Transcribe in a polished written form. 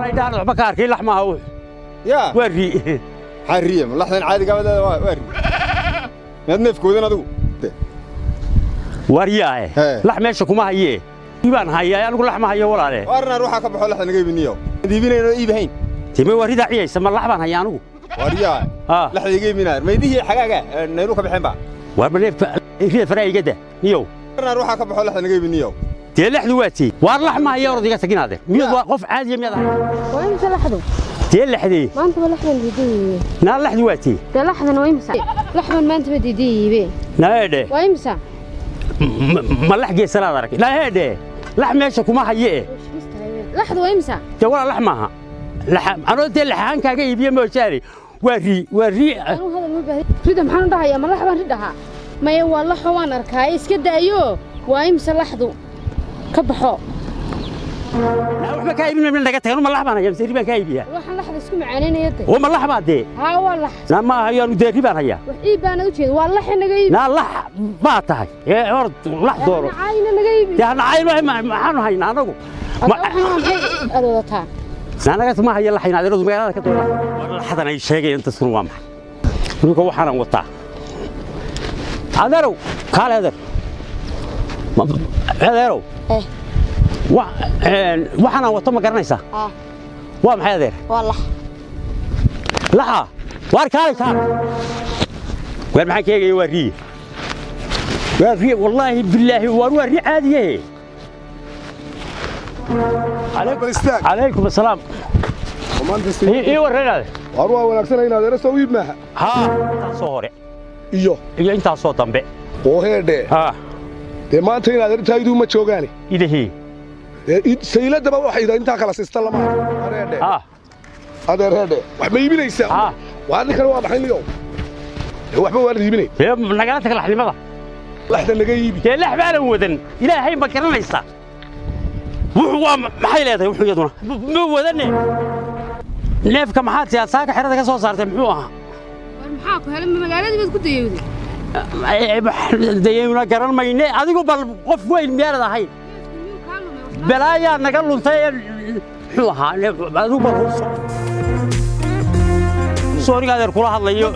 Indhahan waxba ka arkay, lax maaha wuxu. Yaa. Waa ri. Maxaa riya? Ma laxdan caadiga ah waa ri? Miyaad neefkoodan adigu? Waryaae. Hee. Lax meesha kuma hayee, baan hayaa anigu, lax ma hayo, walaale. Waarnaar waxaa ka baxo laxda naga iibiniyo. Iibinayno iibahayn. Time waa ridaa ciyaysa, ma lax baan hayaa anigu? Waaryaa. Haa. Laxda iga iibinaar. Maydihii xagaaga nayru ka baxeen ba. Waar ma neefka rida faraa igada niyow. Waarnaar waxaa ka baxo laxda naga iibiniyo. Dee laxdu waa tii. Waar lax ma haya, orod iga taginaade. Miyad waa qof caadiya miyaad ahay? Waa imisa laxdu? Dee laxdee? Maanta ba laxdan diidayiibe. Naa laxdu waa tii. Dee laxdan waa imisa? Laxdan maanta ba diidayiibe. Naeedhe. Waa imisa? Ma lax geesalaad arag? Naeedhe, lax meesha kuma haye e. Laxdu waa imisa? Dee walaa lax maaha. Anoo dee laxahaan kaaga iibiye moojaane, waa ri, waa ri. Anuu hadal ma baahi. Rida maxaan u dhahayaa? Ma lax baan ri dhahaa? Maya, waa laxo, waan arkaa, iska daayo. Waa imisa laxdu? Ka baxo. Naa waxba kaa iibin mayno, naga tagan. Ma lax baan hayaa mise ri baan kaa iibiyaa? Waxaan laxda isku macaanaynaya de. Oo ma lax baa dee? Haa, waa lax. Naa ma hayo anu, dee ri baan hayaa. Wax iib baana u jeeda, waa laxe, naga iibi. Naa lax baa tahay ee orod lax dooro. Caayina, naga iibi. Dee hana cayn, maxaanu haynaa anagu? Hadda waxaan waa maxay aad wadataa? Naanagas ma haya laxayn, adeeradu magaalada ka doona. War laxdan ay sheegayaan dadkuna waa maxay? Ninka waxaanan wataa, adeerow, kaale adeer. Adeerow. Eh. Waxaanaan wato ma garanaysaa? Ah. Waa maxay, adeer? Waa lax. Laxa? Waar kaalay, kaal. Waar maxaan ka eegaya? Waa riye, waa riye, wallaahi bilaahi, waar waa ri caadiye. Bal istaag. Calaykum asalaam. Maanta Ii warranaade. Waar waa wanaagsan inaad era soo iib maaha. Haa, intaasoo hore. Iyo? Iyo intaasoo dambe. Oo heedhe. Haa. Dee maanta inaad ertaaydu ma joogaani. Idahii. Dee sayladaba waxay intaa kala siista lama arko. Heedhe. Haa. Adeer, heedhe. Wax ma iibinaysaa? Haa. Waa ninkan, waa maxay niyow? Dee waxba waa la iibinay. Dee nagala tag laxnimada. Laxda naga iibi. Dee lax baanan wadan, ilaahay ma garanaysaa? Wuxuu waa maxay leedahay wuxuu iyaduna ma wadane? Neefka maxaad siyaa saaka xerada ka soo saartay, muxuu ahaa? War maxaa ku helay? Ma magaaladii baad ku dayowday? Dayayna garan mayne, adigu bal qof weyn miyaanad ahayn? Miyuu kaa lumay wax? Balaayaa naga luntay ee muxuu ahaa adigu bal hubso. Sooriga adeer kula hadlayo.